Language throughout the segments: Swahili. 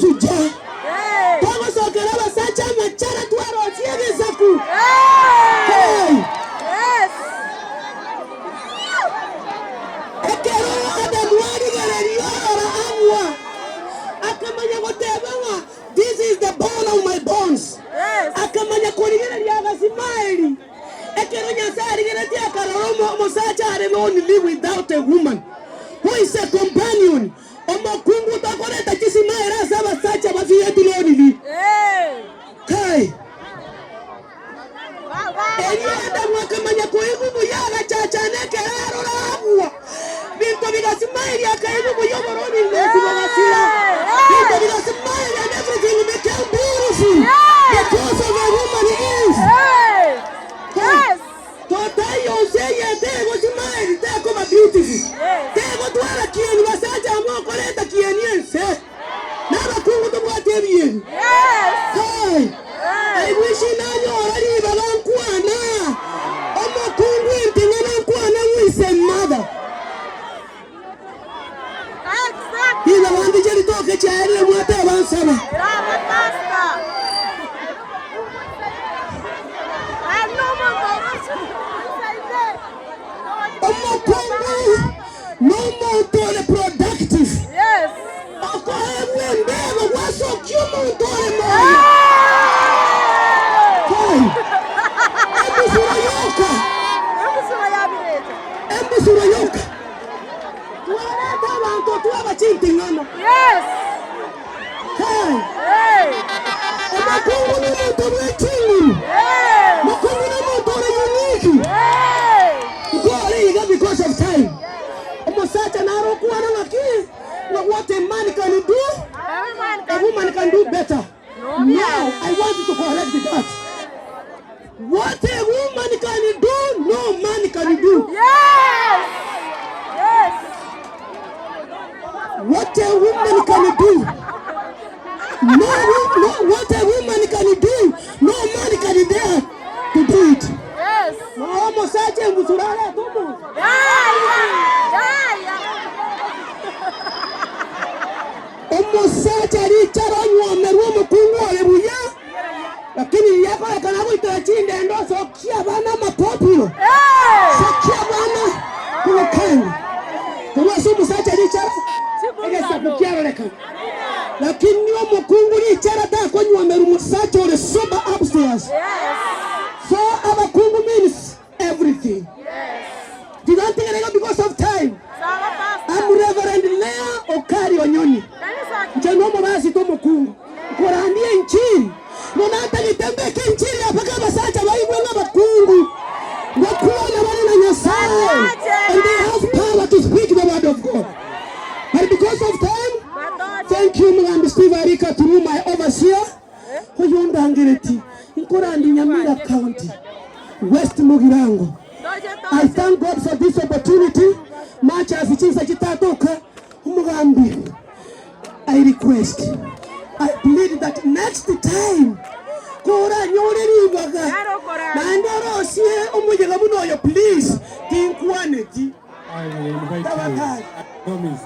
Shujaa. Twagocokera abasacha amachara twarochie ebisaku. Hey! Ekero Adamu arigereria orora agwa, akamanya goteba ng'a, "This is the bone of my bones." Akamanya korigereria agasimaeri. Ekero Nyasaye arigeretie akarora omosacha are lonely without a woman who is a companion. Omokungu tokoreta chisimaeri ase abasacha bafireti lonely. Kai! Erio Adamu akamanya koigwa buya agachachana ekero arora agwa. Binto bigasimaeri akaigwa buya oboroninesi bogasira. Binto bigasimaeri and everything became beautiful because of a woman is. Totaiyo eye tegosimaeri tekoba beautiful. Tegotwara kieni basacha amokoreta kieni ense. N'abakungu tobwate ebieni. Kai! I wish nanyora ribaga nkwana. Omokungu enting'ana nkwana who is a mother. Iga bandiche ritoke chiaerire mwate bansaba. Bravo, Pastor. Omokungu n'omuntu ore productive. Okohebwa embego gwasokia omuntu ore moyo. Kai! Embusuro yoka. Embusuro yoka. Twareta abantu twabachinting'ana. Kai! Omokungu n'omuntu bw'ekinguru. Mukungu n'omuntu ore unique. Nkore iga because of time. Omusacha narokuana ng'aki nga what a man can do, a woman can do better. Now I want you to correct that. What a woman can do, no man can do. What a woman can do, no, no, what a woman can do, no man can dare to do it. No, omusacha engusurare tumu. Omusacha arichara onywomerwe omukungu ore buya lakini yakorekana goitera chindendo sokia abana amapopiro sokia abana kulokanga korwase omusacha arichara egesaku kiarorekana lakini omukungu richara takonywomerwa omusacha ore sober upstairs. So abakungu means everything. Tigantegerega because of time. I'm Reverend Leah Okari Onyoni. Nche nomobasi tomokungu nkorandie enchiri nonatagitembeke enchiri apaka abasacha baigwe ng'abakungu ngokuona bari na Nyasaye and they have power to speak the word of God. But because of time, thank you, Mugambi Steve Arika, through my overseer oyo ndangireti nkorandi Nyamira County, West Mugirango. I thank God for this opportunity. Much as chinsa chitatoka umugambi, I request, I plead that next time kora nyoreribaga naende orosie omuyega muno oyo, please, tinkwaneti. I will invite you. Tafadhali. I promise.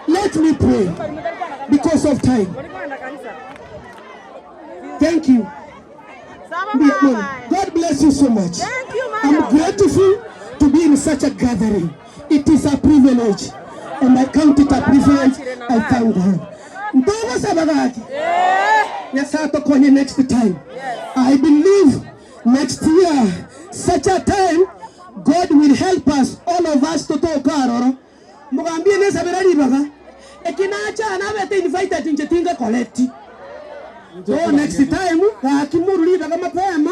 Let me pray because of time. Thank you. God bless you so much. Thank you, I'm madam. Grateful to be in such a gathering. It is a privilege, and I count it a privilege. I thank God. Ndogo sabagaki. Nyasaye tokonye next time. I believe next year, such a time, God will help us, all of us to talk aroro. Mugambie nesabira ribaga. Ekinacha nabete invited nje tinga collect. So next time, gakimuru ribaga mapema.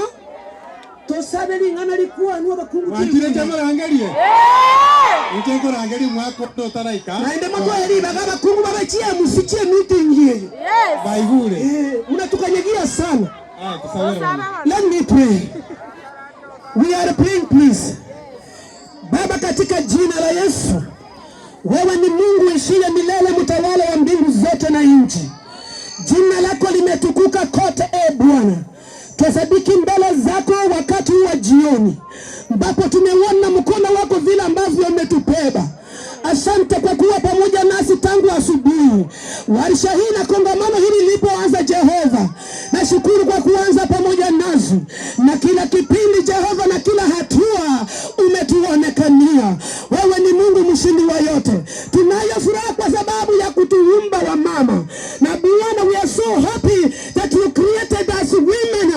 Tosabe ring'ana rikwanwa abakungu. Wanjire njemurangerie nje mwaka ũndũ ũtaraika. Naende matwae ribaga abakungu babachia musichie meeting yeyo. Baigure. Eh, mnatukanyagia sana. Aya, tusabire bana. Let me pray. We are praying, please. Baba, katika jina la Yesu, wewe ni Mungu uishiye milele, mtawala wa mbingu zote na nchi. Jina lako limetukuka kote, e Bwana. Twasadiki mbele zako wakati huu wa jioni, ambapo tumeuona mkono wako vile ambavyo umetubeba. Asante kwa kuwa pamoja nasi tangu asubuhi. hii, warsha hii na kongamano hili lilipoanza, Jehova, nashukuru kwa kuanza pamoja nasi na kila kipindi Jehova, na kila hatua umetuonekania. Wewe ni Mungu mshindi wa yote. Tunayo furaha kwa sababu ya kutuumba wamama, na Bwana, we are so happy that you created us women,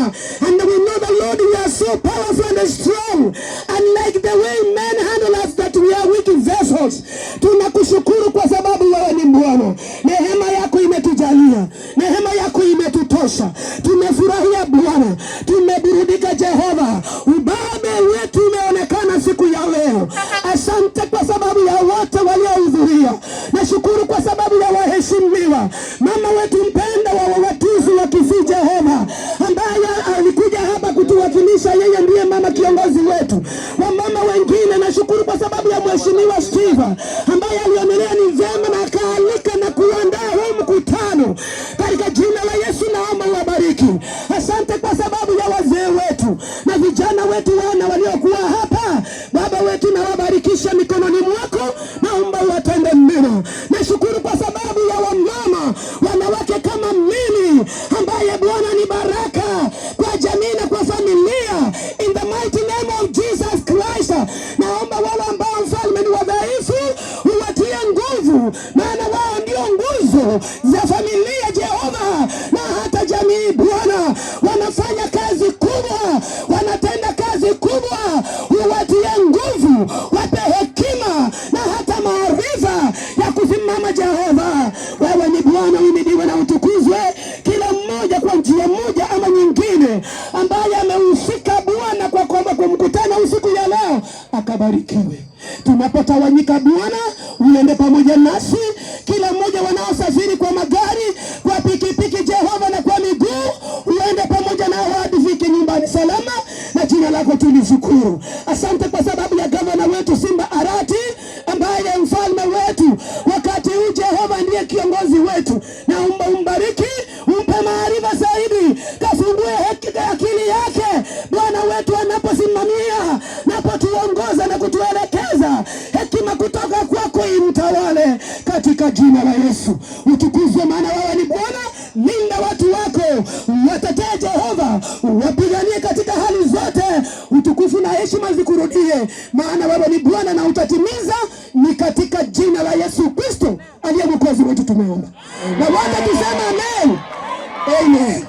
and we know the Lord, we are so powerful and strong, unlike the way men handle us, that we are weak vessels. Tunakushukuru kwa sababu wewe ni Bwana. Neema yako imetujalia, neema yako imetutosha. Tumefurahia Bwana, tumeburudika Jehova. Ubabe wetu umeonekana siku ya leo. Asante kwa sababu ya wote waliohudhuria. Nashukuru kwa sababu ya waheshimiwa, mama wetu mpenda wa wawatuzi wa Kisii Jehova, ambaye alikuja hapa kutuwakilisha. Yeye ndiye mama kiongozi wetu. Wamama wengine, nashukuru kwa sababu ya mheshimiwa Steve ambaye alionelea ni vyema na akaalika na kuandaa huu mkutano. Katika jina la Yesu naomba uwabariki. Asante kwa sababu ya wazee wetu na vijana wetu wana waliokuwa hapa. Baba wetu, nawabarikisha mikononi mwako, naomba uwatende mema. Nashukuru kwa sababu ya wamama, wanawake kama mimi, ambaye Bwana ni baraka kwa jamii na kwa familia. In the mighty name of Jesus Christ, naomba wale ambao mfalme ni wadhaifu, uwatie nguvu, maana wao ndio nguzo za familia Jehova na hata jamii. Bwana, wanafanya kazi kubwa, wanatenda kazi kubwa, uwatie nguvu, wape hekima na hata maarifa ya kusimama. Jehova, wewe ni Bwana, uhimidiwe na utukuzwe. Kila mmoja kwa njia moja ama nyingine ambaye amehusika Bwana kwa kwamba kwa mkutano usiku ya leo akabarikiwe. Tunapotawanyika Bwana, uende pamoja nasi, kila mmoja wanaosafiri kwa magari, kwa pikipiki, Jehova, na kwa miguu, uende pamoja nao hadi fike nyumbani salama, na jina lako tulishukuru. Asante kwa sababu ya gavana wetu Simba Arati ambaye mfalme wetu wakati huu Jehova ndiye kiongozi wetu. Naomba umbariki, umpe maarifa zaidi, kafungue akili yake Bwana wetu anaposimamia, napotuongoza na kutuelekeza, hekima kutoka kwako imtawale katika jina la Yesu. Utukuzwe, maana wewe ni Bwana. Linda watu wako, watetee Jehova, wapiganie katika hali zote. Utukufu na heshima zikurudie, maana wewe ni Bwana na utatimiza. Ni katika jina la Yesu Kristo aliye mwokozi wetu tumeomba, na wote tuseme amen, amen.